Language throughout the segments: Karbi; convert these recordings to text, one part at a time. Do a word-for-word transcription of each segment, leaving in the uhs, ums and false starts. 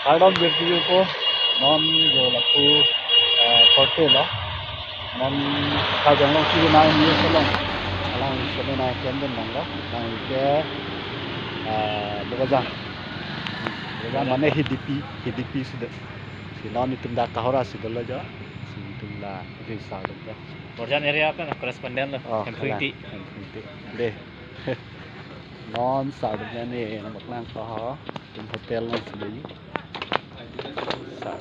Kardom jirpo, non jo lapu, eh, korte lo. Non Karbi Anglong T V nine news along. Alang sene na ken den nanglo. Nang ke, eh, Bokajang. Bokajang mane Hidipi, Hidipi sudah. Si non itum dak Kohora si dolo jo. Si itum la itu sa dong ya. Borjan area kan correspondent lo. Oh, Hemphuiti. Kalang. Hemphuiti. Deh. Non sa dong ya ni, nang baklang ko ho. Itum hotel nang si dei. Sa.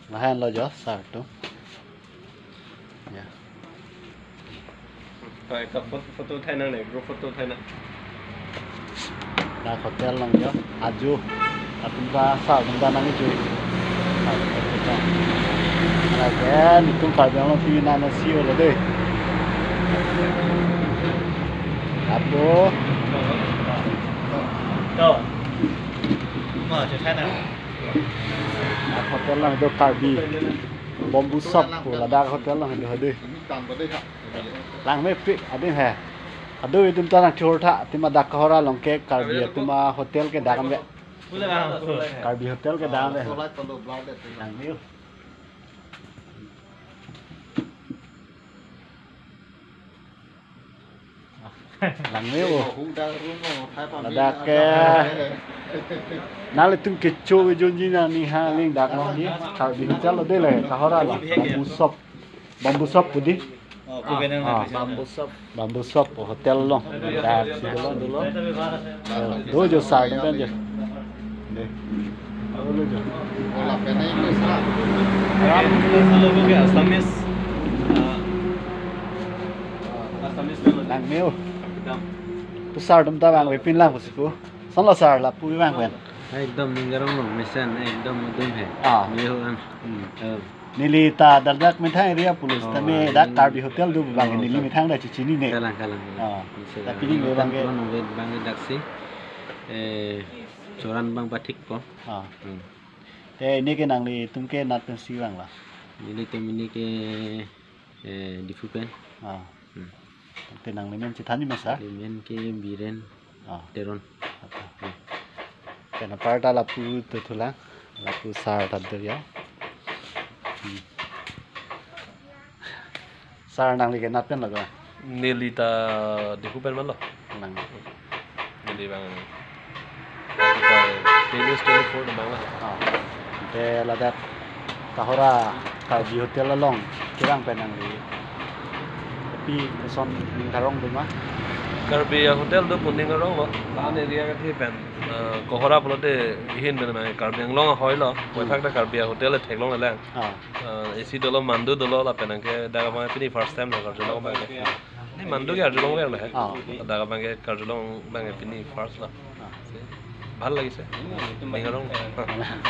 Lahen lo jo, sa atum. Ya. Hai, ka phot-, photo uthai nang ne, group photo uthai nang. Dak hotel nang jo, aju. Atum ta sa atum ta nang aju. Again, itum Karbi Anglong T V nang si olo dei. Apo. To. Ma, uthai nang. Dak hotel nang do Karbi. Bamboo Shop pu ladak hotel nang do dei. Langme pik ading he. Ado itum ta nang chor tha, atum dak Kohora along ke Karbi atum a hotel ke dak an ve. Karbi hotel ke dak an ve. Langme. Langme o. Ladak ke. Nanglitum kecho ke jonji nang ni ha ling dak long ni. Karbi hotel lo dei le, Kohora lo. Bamboo Shop. Bamboo Shop pu dei. Oh, ah, Bamboo Shop. Bamboo Shop hotel lo. Dak si dolo dolo. Do jo sa kan jo. Dei. Dolo jo. Ola penai ko sa. Aram. Assamese. Ah. Assamese na. Langme o. Ekdam. Pu sar atum ta vangve pin lang pusi pu. Kosonlo sar lapu vangve. Ekdam ning arong lo mesen ekdam adum he. Ah. Meo an. Hmm. Oh. Neli ta dak dak methang area police ta me dak Karbi hotel do bang neli methang dak chechinine. Kalang, kalang, kalang. Ah. Mesen ta pining le bang ke. Bang ke dak si. Eh, choran bang pathik po. Ah. Hmm. Te neli ke nanglitum ke nat pensi vang la? Nelitum neli ke, eh, Diphu pen. Ah. Hmm. Te nangli men chethan ji ma sar? Neli men ke Biren, ah, Teron. Acha. Hmm. Te anparta lapu dothulang, lapu sar ta do ya. Hmm. Sar nangli ke nat pen lo ga? Neli ta Diphu pen ma lo. Nang. Neli bang News twenty-four na bang la. Ah. Te ladak Kohora Karbi Hotel along kevang pen nangli kopi koson ning arong do ma? Karbi a hotel do pu ning arong lo. La-an area kethe pen, eh, Kohora pulote ihin pen ma Karbi Anglong ahoi lo. Hmm. Puthak ta Karbi a hotel theklong le lang. Ah. Eh, A C dolo, mandu dolo, lapen anke dak abang pini first time lo karjulong abang ke. Ne mandu ke karjulong abang he. Ah. Dak abang ke karjulong abang pini first lo. Ah. Bhal lagise. Ning arong.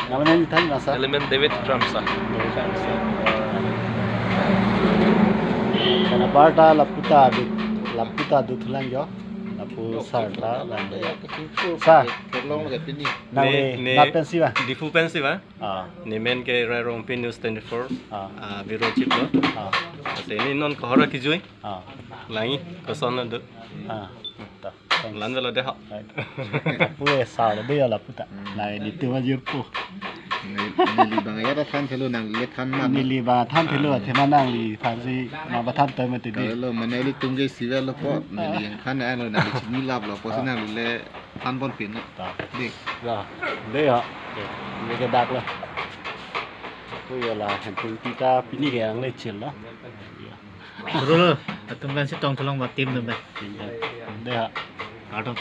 Nangli men than ma sar? Neli men David Kramsa. David Kramsa. Te anparta lapu ta do, lapu ta dothulang jo. Lapu sar ta lang. Sar. Nangli ne, ne nat pensi vang? Diphu pensi vang? Ah. Ne men ke Rai Rongpi News twenty-four. Ah. Ah, bureau chief lo. Ah. Ase ne non Kohora kijui. Ah. Langi koson lo do. Ah. Ta. Thanks. Lan velo dei ho. Right. Pu e sa lo dei lapu ta. Hmm. Nangli tu ma jirpo. Neli, neli bang ya ta than thelo nangli than ma. Neli bang than thelo, ah, athema nangli pharsi nang ba than ta mati dei. Kalo mane nelitum ke sivel lo po. Neli yang than an lo nangli chinilap lo po si nangli le than pon pin lo. Ta. Dei. Ya. Dei ya. Dei ke dak lo. Pu ya la Hemphuiti ta pini ke ang le chil lo. Rul, atum kan si tong tolong ba team dum ba. Dei ha. Kardom.